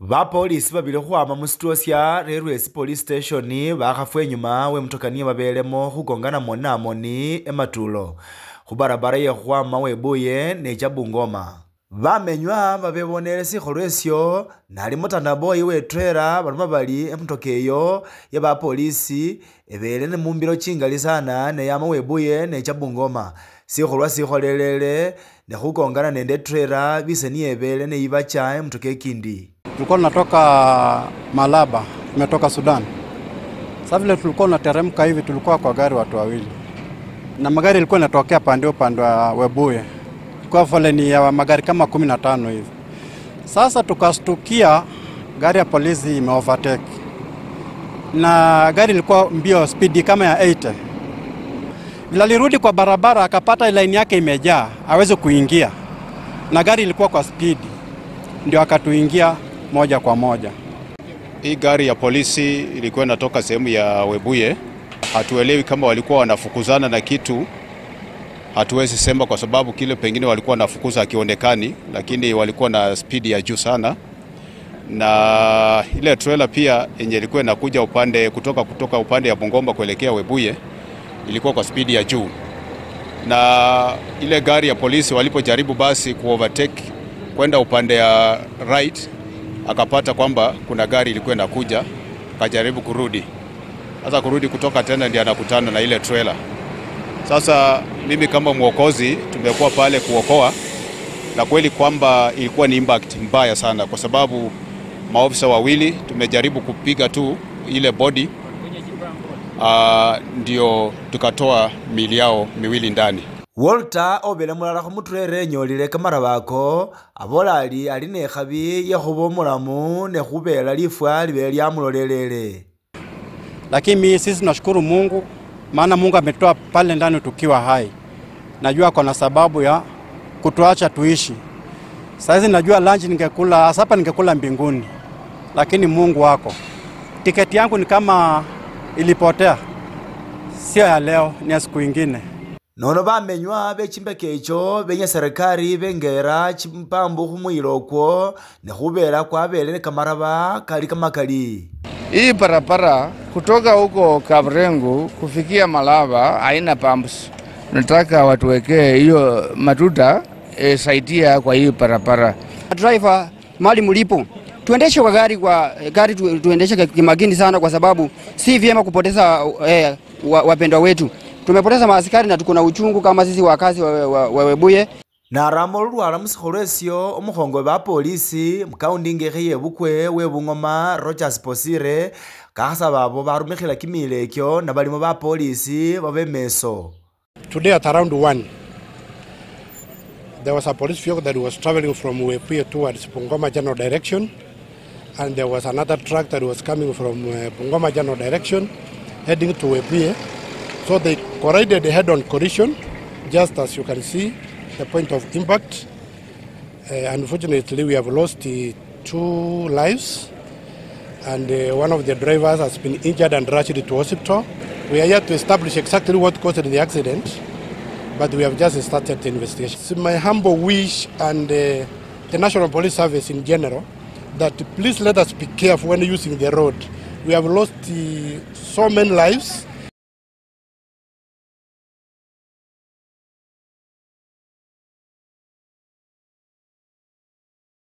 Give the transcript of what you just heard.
Bapolisi babili khukhwama musituo sya Rerwesi Police Station bakhafwa enyuma wemutoka niye babelemo khukongana moni na moni ematulo khubarabara ye khukhwama Webuye necha Bungoma. Bamenywa babebonele sikholwa esyo nali mutanaboyi wetrela baloma bali emutoka eyo yabapolisi ebele ne mumbilo chingali sana neyama Webuye necha Bungoma. Sikholwa sikholelele nekhukongana nende trela bise niye ebele neibacha emutoka ekindi. Tulikuwa tunatoka Malaba, tumetoka Sudan. Sasa vile tulikuwa tunateremka hivi, tulikuwa kwa gari watu wawili. Na magari ilikuwa inatokea pande upande wa Webuye. Kwa foleni ya magari kama 15 hivi. Sasa tukastukia gari ya polisi ime overtake. Na gari ilikuwa mbio speed kama ya 80. Vile alirudi kwa barabara akapata line yake imejaa, hawezi kuingia. Na gari ilikuwa kwa speed. Ndio akatuingia moja kwa moja. Hii gari ya polisi ilikuwa inatoka sehemu ya Webuye. Hatuelewi kama walikuwa wanafukuzana na kitu. Hatuwezi sema kwa sababu kile pengine walikuwa wanafukuza hakionekani, lakini walikuwa na speed ya juu sana. Na ile trailer pia yenye ilikuwa inakuja upande kutoka upande ya Bungoma kuelekea Webuye ilikuwa kwa speed ya juu. Na ile gari ya polisi walipojaribu basi ku overtake kwenda upande ya right, akapata kwamba kuna gari ilikuwa inakuja, akajaribu kurudi. Sasa kurudi kutoka tena ndiye anakutana na ile trailer. Sasa mimi kama mwokozi tumekuwa pale kuokoa, na kweli kwamba ilikuwa ni impact mbaya sana kwa sababu maofisa wawili tumejaribu kupiga tu ile body, ndio tukatoa miili yao miwili ndani. Walter obele mulala khumutrere enyolile kamarabako abola ali nekhabi yekhuba omulamu nekhubela lifwa libele lyamulolelele. Lakini sisi tunashukuru Mungu, maana Mungu ametoa pale ndani tukiwa hai. Najua kuna sababu ya kutuacha tuishi. Sasa najua lunch ningekula, hapa ningekula mbinguni. Lakini Mungu wako. Tiketi yangu ni kama ilipotea. Sio ya leo, ni ya siku nyingine. Nono bamenywa bechimbeke icho benya serikali bengera chimpambo khumwilokwo nekhubela kwabele kamaraba kali kamakali. Hii barabara kutoka huko Kabrengo kufikia Malaba haina pumps. Nataka watuwekee hiyo matuta saidia kwa hii barabara. Driver mali mulipo, tuendeshe kwa gari tuendeshe kimakini sana, kwa sababu si vyema kupoteza wapendwa wetu. Tumepoteza maaskari na tuko na uchungu kama sisi wakazi wa Webuye. Na ramo lulwala musikholwa esyo omukhongo ba polisi mukaundi ngekhe yebukwe webungoma Rogers Posire kakhasaba abo barumikhila kimila ekyo na balimo ba polisi babe meso. Today at around 1, there was a police vehicle that was traveling from Webuye towards Bungoma General direction, and there was another truck that was coming from Bungoma General direction heading to Webuye. So they collided head-on collision, just as you can see the point of impact. Unfortunately, we have lost 2 lives, and one of the drivers has been injured and rushed to hospital. We are here to establish exactly what caused the accident, but we have just started the investigation. It's my humble wish and the National Police Service in general that please let us be careful when using the road. We have lost so many lives.